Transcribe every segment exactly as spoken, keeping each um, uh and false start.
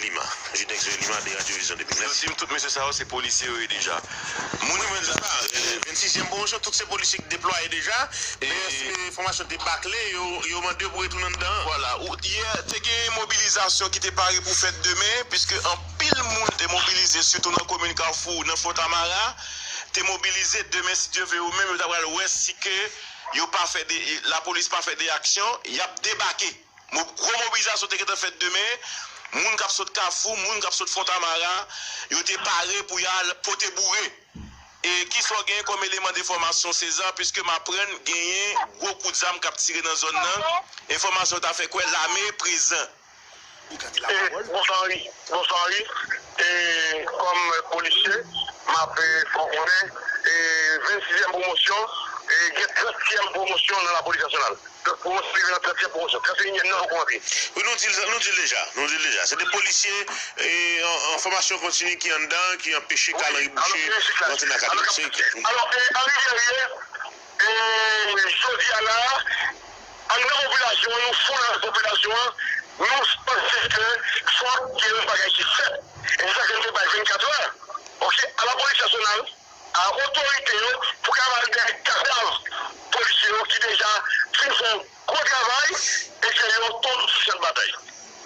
Lima, Judex Lima de Radyo Vizyon de mil nèf. Yo di m tout mesye sa yo se polisye yo ye deja. Moun yo menm sa, venn sizyèm pwomosyon, tout se polisye ki deplwaye deja. E enfòmasyon te bakle, yo, yo mande yo pou retounen anndan. Vwala, yè, te gen mobilizasyon ki te pare pou fèt demen, piske anpil moun te mobilize, sitou nan komin Kafou, nan Fontamara, te mobilize. Demen, si Dye vle, yo menm, yo ta pral wè si ke yo pa fè de, lapolis pa fè de aksyon, y ap debake. Mo-, gwo mobilizasyon te gentan fèt demen. Moun k ap sot Kafou, moun k ap sot Fontamara, yo te pare pou y al pote boure. E kisa w genyen kòm eleman de enfòmasyon, Seza, piske m aprann genyen gwo kout zam k ap tire nan zòn nan? Enfòmasyon ta fè kwè lame prezan. E, bonswa, Henri. Bonswa, Henri. E, kòm polisye, m ap, e, fè w konnen, e, venn sizyèm pwomosyon, e, gen trantyèm pwomosyon nan lapolis nasyonal. Donk, pwomosyon rive nan trantyèm pwomosyon. Trannteyinyèm nan poko antre. Wi, nou di l, nou di l deja. Nou di l deja. Se de polisye, e, an, an fòmasyon kontini ki anndan, ki anpeche Kal Anri Boucher rantre nan katye. Alò, e, Henri Guerrier, e, jodi a la, anndan popilasyon an, nou fon nan popilasyon an, nou panse ke fòk gen yon bagay ki fèt. E se sa ke nou te bay vennkat è. Oke, a lapolis nasyonal, a otorite yo pou ka al dèyè kadav polisye yo ki deja fin fè yon gwo travay e ke yo tonbe sou chan batay.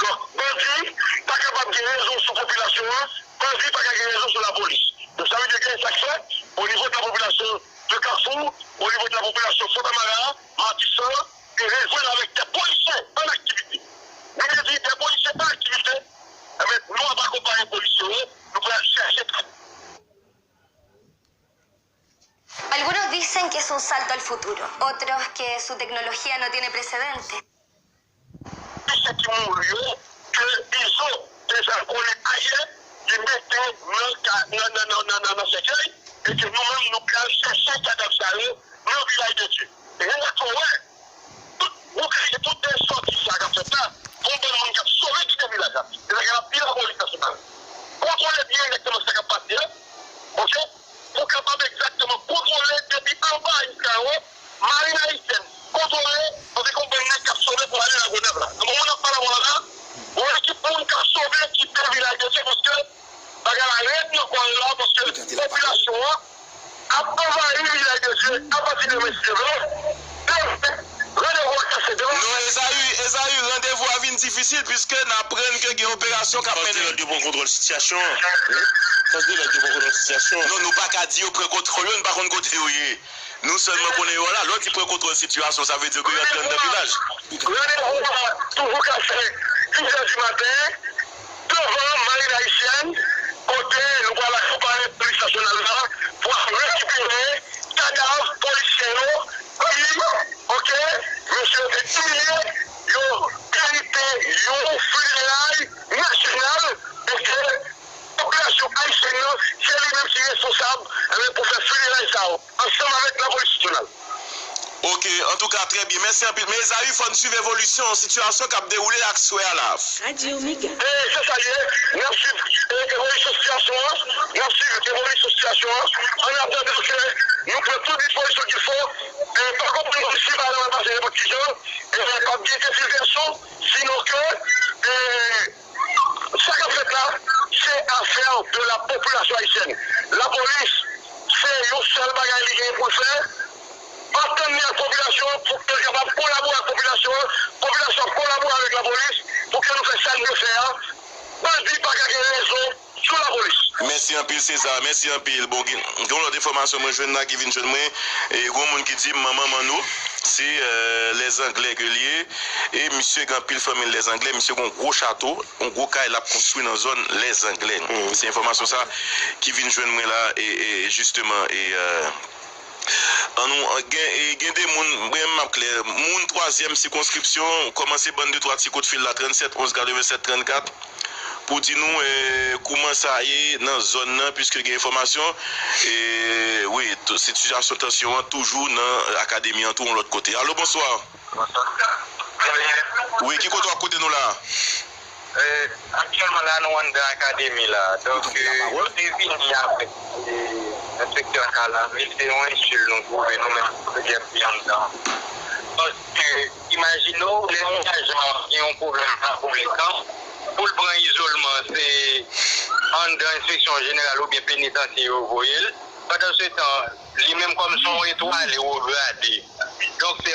Donk, bandi pa kapab gen rezon sou popilasyon an, bandi pa ka gen rezon sou lapolis. Donk, sa vle di ke sa k fèt, o nivo de la popilasyon de Kafou, o nivo de la popilasyon Fontamara, Matisan, e rejwenn avèk de polisye an aktivite. Nou vle di de polisye an aktivite, enben, nou ap akonpaye polisye yo, nou pral chèche Algunos dicen que es un salto al futuro, otros que su tecnología no tiene precedentes. Misye ki mouri yo, ke Izo te fè konnen ayè, li mete nan ka- nan nan nan nan nan nan sèkèy, e ke nou menm nou pral chèche kadav sa yo nan Vilaj de Dye. E se sa k fè w wè tout boukay, tout de sòti sa k ap fèt la, gon bann moun k ap sove kite vilaj la. Se sa k ap di lapolis nasyonal. Kontwole byen egzakteman sa k ap pase a, oke, pou kapab egzakteman kontwole depi anba jiska anwo, marin ayisyèn kontwole, paske gon bann nèg k ap sove pou ale Lagonèv la. Nan moman n ap pale avè w la, gon ekip moun k ap sove kite Vilaj de Dye paske bagay la rèd nan kò yo la, paske popilasyon an ap anvayi Vilaj de Dye apati demen si Dye vle. Demen, randevou a kase demen. Non, Ezayi, Ezayi, randevou a vin difisil piske n aprann ke gen operasyon k ap mennen. Fòs de lòd yo pran kontwòl sitiyasyon an. Fòs de lòd yo pran kontwòl sitiyasyon an. Non, nou pa ka di yo pran kontwòl yo, nou pa konn kote yo ye. Nou sèlman konnen yo la. Lè w di pran kontwòl sitiyasyon, sa vle di ke yo antre anndan vilaj. Randevou a toujou kase, sis è di maten, devan marin ayisyèn, kote nou pral akonpaye polis nasyonal la pou al rekipere kadav polisye yo ki, oke, mesye yo te imilye, yo merite yon fineray nasyonal, oke, popilasyon ayisyèn nan, se li menm ki responsab, enben, pou fè fineray sa yo, ansanm avèk lapolis nasyonal. Ok, antouka, trè byen. Mèsi anpil. Men Ezayi, fò n swiv evolisyon sitiyasyon k ap dewoule aswè a la. Radyo Mega. E se sa l ye. N ap swiv e, evolisyon sitiyasyon an. N ap swiv evolisyon sitiyasyon an. An atandan ke nou pran tout dispozisyon ki fo. E, pa konprann kòmsi bagay la pral pase nenpòt ki jan. E, p ap gen enfiltrasyon. Sinon ke, e, Sa k ap fèt la, se afè de la popilasyon ayisyèn. Lapolis, se yon sèl bagay li genyen pou l fè, antann li ak popilasyon an pou ke l kapab kolabore ak popilasyon an, popilasyon an kolabore avèk lapolis pou ke nou fè sa n dwe fè a, bandi pa ka gen rezon sou lapolis. Mèsi anpil Seza, mèsi anpil. Bon, gen yon lòt enfòmasyon mwen jwenn la ki vin jwenn mwen, e gon moun ki di m manman Manno se Lèzanglè ke l ye, e misye gen anpil fanmi l Lèzanglè, misye gon gwo chato, yon gwo kay l ap konstwi nan zòn Lèzanglè. Se enfòmasyon sa ki vin jwenn mwen la, e, e jisteman, e, an nou, gen, e, gen de moun, mwen menm m ap klè, moun twazyèm sikonskripsyon, kòmanse ban n de twa ti kout fil la, trannsèt onz katrevennsèt trannkat, pou di nou, e, kouman sa ye nan zòn nan, piske gen enfòmasyon, e, wi, sitiyasyon tansyon an toujou nan akademi an tou yon lòt kote. Alo, bonswa. Wi, ki kote w ap koute nou la? Aktyèlman la, nou anndan akademi la. Donk, nou te vini avèk enspektè Kalan, men se yon ensil nou twouve nou menm ki anndan. Paske, imajine w, lè yon ajan gen yon pwoblèm avèk yon letan, pou l pran izolman. se anndan enspeksyon jeneral oubyen penitansye yo voye l. Pandansetan, li menm kòm se yon etwale wo grade. Donk, se